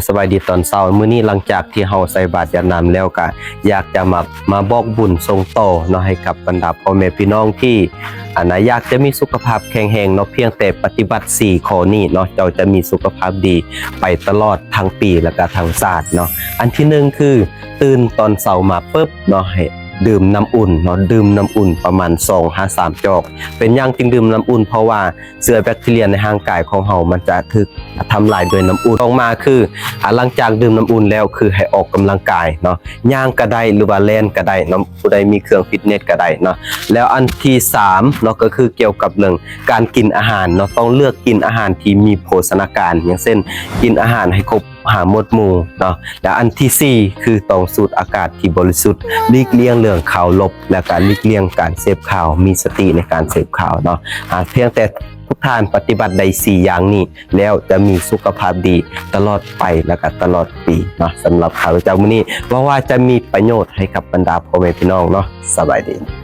ສະບາຍດີຕອນເຊົ້າ. ມື້ນີ້ຫຼັງຈາກທີ່ເຮົາໃສ່ບາດຢາດນ້ຳແລ້ວ ກະຢາກຈະມາ ມາບອກບຸນສົ່ງຕໍ່ເນາະ ໃຫ້ກັບບັນດາພໍ່ແມ່ພີ່ນ້ອງທີ່ ອັນນະ ຢາກຈະມີສຸຂະພາບແຂງແຮງເນາະ. ພຽງແຕ່ປະຕິບັດສີ່ຂໍ້ນີ້ເນາະ ເຈົ້າຈະມີສຸຂະພາບດີໄປຕະຫຼອດທັງປີ ແລະກະທັງຊາດເນາະ. ອັນທີໜຶ່ງ ຄືຕື່ນຕອນເຊົ້າມາປຶບເນາະ ໃຫ້ດື່ມນ້ຳອຸ່ນເນາະ, ດື່ມນ້ຳອຸ່ນປະມານສອງຫາສາມຈອກ. ເປັນຫຍັງຈຶ່ງດື່ມນ້ຳອຸ່ນ? ເພາະວ່າ ເຊື້ອແບັກທີເຣຍໃນຮ່າງກາຍຂອງເຮົາ ມັນຈະຖືກທຳລາຍດ້ວຍນ້ຳອຸ່ນ. ຕໍ່ມາຄື ອາ ຫຼັງຈາກດື່ມນ້ຳອຸ່ນແລ້ວ ຄືໃຫ້ອອກກຳລັງກາຍເນາະ, ຍ່າງກະໄດ້ ຫຼືວ່າແລ່ນກະໄດ້ເນາະ, ຜູ້ໃດມີເຄື່ອງຟິດເນັດກະໄດ້ເນາະ. ແລ້ວອັນທີສາມເນາະ ກໍຄືກ່ຽວກັບເລື່ອງການກິນອາຫານເນາະ, ຕ້ອງເລືອກກິນອາຫານທີ່ມີໂພຊະນາການ ຢ່າງເຊັ່ນ ກິນອາຫານໃຫ້ຄົບ ຫາໝົດໝູ່ເນາະ. ແລະອັນທີສີ່ ຄືຕ້ອງສູດອາກາດທີ່ບໍລິສຸດ, ຫຼີກລ່ຽງເລື່ອງຂ່າວລົບ ແລະກະຫຼີກລ່ຽງການເສບຂ່າວ, ມີສະຕິໃນການເສບຂ່າວເນາະ. ອາ ພຽງແຕ່ທຸກທ່ານປະຕິບັດໄດ້ສີ່ຢ່າງນີ້ແລ້ວ ຈະມີສຸຂະພາບດີຕະຫຼອດໄປ ແລະກະຕະຫຼອດປີເນາະ. ສຳລັບຂ້າພະເຈົ້າມື້ນີ້ ຫວັງວ່າຈະມີປະໂຫຍດໃຫ້ກັບບັນດາພໍ່ແມ່ພີ່ນ້ອງເນາະ. ສະບາຍດີ.